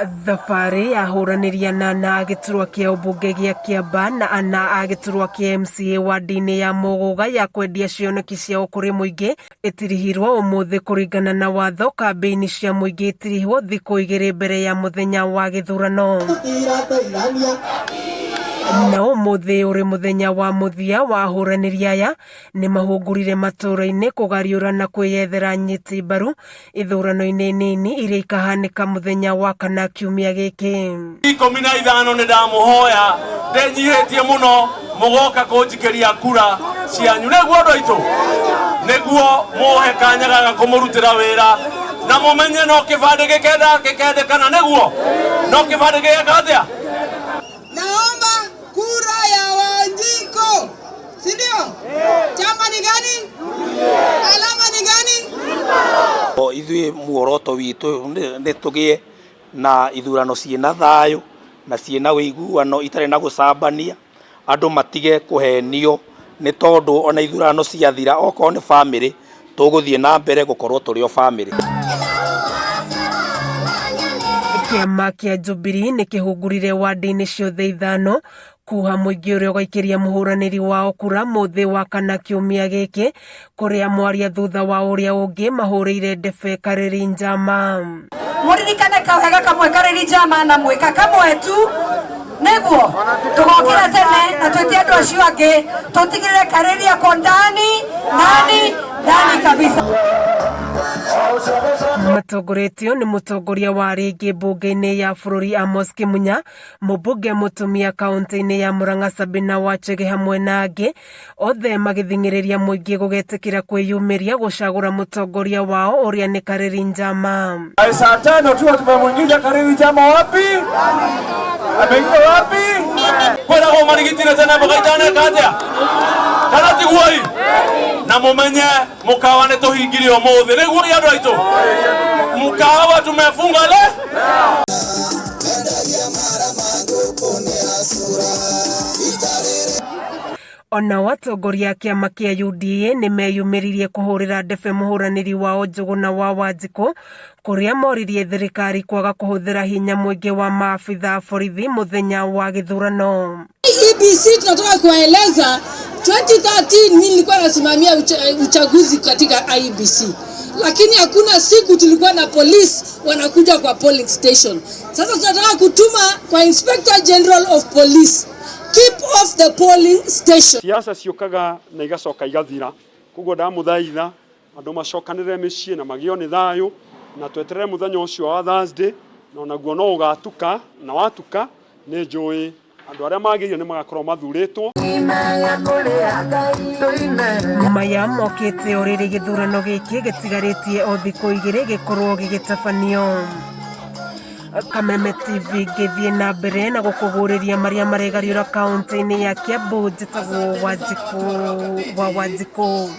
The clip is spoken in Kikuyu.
Thabarĩ ya ahũranĩri anana a gĩturwa kĩa ũmbunge gĩa Kĩamba na ana a gĩturwa kĩa MCA wadi-inĩ ya Mũgũga ya kwendia cioneki ciao kũrĩ mũingĩ ĩtirihirwo ũmũthĩ kũringana na watho kambĩini cia mũingĩ itirihwo thikũ igĩrĩ mbere ya mũthenya wa gĩthurano. Na ũmũthĩ ũrĩ mũthenya wa mũthia wa ahũranĩri aya nĩ mahungurire matũũra-inĩ kũgariũra na kwĩyethera nyiti mbaru ithurano-inĩ nini iria ikahanĩka mũthenya wa kana kiumia gĩkĩ. 15 nĩ ndamũhoya ndenyihĩtie mũno mũgoka kũnjikĩria kura cianyu nĩguo andũ aitũ nĩguo mũhe kanya gaka kũmũrutĩra wĩra na mũmenye no kĩbandĩ gĩkenda gĩkendekana nĩguo no kĩbandĩ gĩgeka atĩa. Naomba kura ya Wanjiko, si ndio? Chama ni gani? Alama ni gani? O ithuĩ muoroto witũ nĩ tũgĩe na ithurano ciĩna thayũ na ciĩna ũiguano itarĩ na gũcambania, andũ matige kũhenio nĩ tondũ ona ithurano ciathira okorwo nĩ bamĩrĩ tũgũthiĩ na mbere gũkorwo tũrĩ o bamĩrĩ. Kĩama kĩa Jubilee nĩ kĩhungurire wadi-inĩ ciothe ithano kuha mũingĩ ũrĩa ũgaikĩria mũhũranĩri wao kura mũthĩ wa kana kiumia gĩkĩ kũrĩa mwaria thutha wa ũrĩa ũngĩ mahũrĩire ndebe Karĩri Njama. Muririkane kawega kamwe Karĩri Njama na mwĩka kamwe tu nĩguo tũgokĩra tene na twĩtie andũ acio angĩ tũtigĩrĩre Karĩri ako ndani ndani ndani kabisa. Matongoretio nĩ mũtongoria wa rĩngĩ mbunge-inĩ ya bũrũri Amos Kĩmunya, mũmbunge mũtumia kaunti-inĩ ya Murang'a Sabina Wachege hamwe na angĩ, othe magĩthing'ĩrĩria mũingĩ gũgetĩkĩra kwĩyumĩria gũcagũra mũtongoria wao ũrĩa nĩ Karĩri Njama. Saa tano tu tumemwingiza Karĩri Njama wapi? Ameingia wapi? Kwĩragwo marigitire tene mũgaitaneka atĩa? Kana tiguo-ĩ? Na mũmenye mũkawa nĩ tũhingire ũmũthĩ nĩguo andũ aitũ mũkawa tumefunga le. Onao atongoria a kĩama kĩa UDA nĩ meyumĩririe kũhũrĩra ndebe mũhũranĩri wao Njũgũna wa Wanjikũ kũrĩa moririe thirikari kwaga kũhũthĩra hinya mũingĩ wa maabitha a borithi mũthenya wa gĩthurano. IEBC tunataka kuwaeleza 2013 mimi nilikuwa nasimamia uchaguzi katika IEBC, lakini hakuna siku tulikuwa na polisi wanakuja kwa polling station. Sasa tunataka kutuma kwa Inspector General of Police, keep off the polling station. Siasa ciũkaga na igacoka igathira, koguo ndamũthaitha andũ macokanĩrĩre mĩciĩ na magĩo nĩ thayũ na tweterere mũthenya ũcio wa Thursday, na onaguo no ũgatuka na watuka nĩ njũĩ andũ arĩa magĩrĩire nĩ magakorwo mathurĩtwo. Maya mokĩte o rĩrĩ gĩthurano gĩkĩ gĩtigarĩtie o thikũ igĩrĩ gĩkorwo gĩgĩtabanio. Kameme TV ngĩthiĩ na mbere na gũkũgũrĩria marĩa maregariũra kaunti-inĩ ya Kiambu, njĩtagwo Wanjikũ wa Wanjikũ.